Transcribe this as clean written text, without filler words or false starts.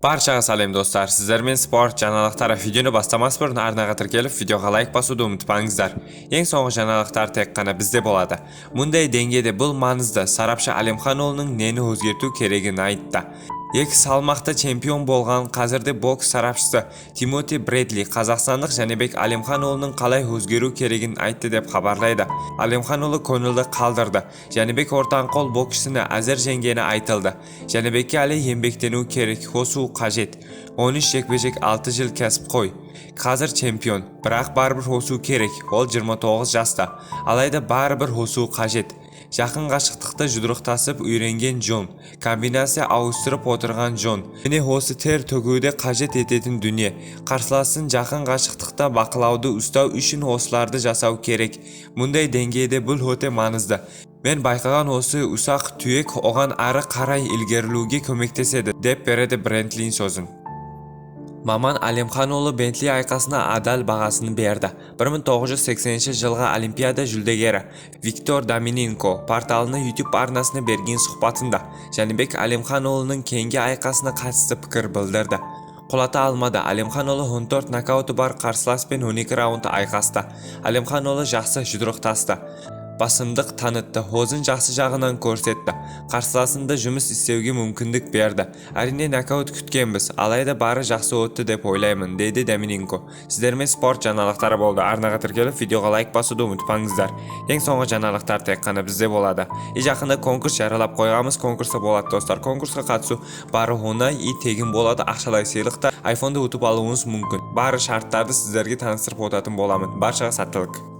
Баршаға сәлем, достар! Сіздермен спорт жаңалықтары. Видеоны бастамас бұрын арнаға тіркеліп, видеоға лайк басуды ұмытпаңыздар. Ең соңғы жаңалықтар тек қана бізде болады. Мұндай деңгейде бұл маңызды. Сарапшы Әлемханұлының нені өзгерту керегін айтты. Екі салмақта чемпион болған қазірде бокс сарапшысы Тимоти Брэдли қазақстандық Жәнібек Әлемханұлының қалай өзгеру керегін айтты деп хабарлайды. Әлемханұлы көңілді қалдырды. Жәнібек ортаңқол боксшыны әзір жеңгені айтылды. Жәнібекке әлі еңбектену керек, өсу қажет. 13 жекпе-жек, 6 жыл кәсіпқой. Қазір чемпион, бірақ барыбір өсу керек. Ол 29 жаста. Алайда барыбір өсу қажет. Жақын қашықтықта жұдырықтасып үйренген жөн. Комбинация ауыстырып отырған жөн. Міне, осы тер төгуді қажет ететін дүние. Қарсыласын жақын қашықтықта бақылауды ұстау үшін осыларды жасау керек. Мұндай деңгейде бұл өте маңызды. Мен байқаған осы ұсақ түйек оған ары қарай ілгерілуге көмектеседі, деп береді Брэдли сөзін. Маман Әлемханұлы Бентли айқасына адал бағасын берді. 1980 жылғы Олимпиада жүлдегері Виктор Доминенко порталына YouTube арнасына берген сұхбатында Жәнібек Әлемханұлының кейінгі айқасына қатысты пікір білдірді. Құлата алмады. Әлемханұлы 14 нокауты бар қарсыласпен 12 раунд айқасты. Әлемханұлы жақсы жұдырықтасты. Басымдық танытты, өзін жақсы жағынан көрсетті. Қарсыласында жұмыс істеуге мүмкіндік берді. Әрине, нокаут күткенбіз, алайда бары жақсы өтті деп ойлаймын, дейді Доминенко. Сіздермен спорт жаңалықтары болды. Арнаға тіркеліп, видеоға лайк басуды ұмытпаңыздар. Ең соңғы жаңалықтар тек қана бізде болады. И жақында конкурс жариялап қойғанбыз, конкурста болады, достар. Конкурсқа қатысу бары оңай и тегін болады. Ақшалай сыйлықта айфонды ұтып алуыңыз мүмкін. Бары шарттарды сіздерге таныстырып отыратын боламын. Баршаға сәттілік!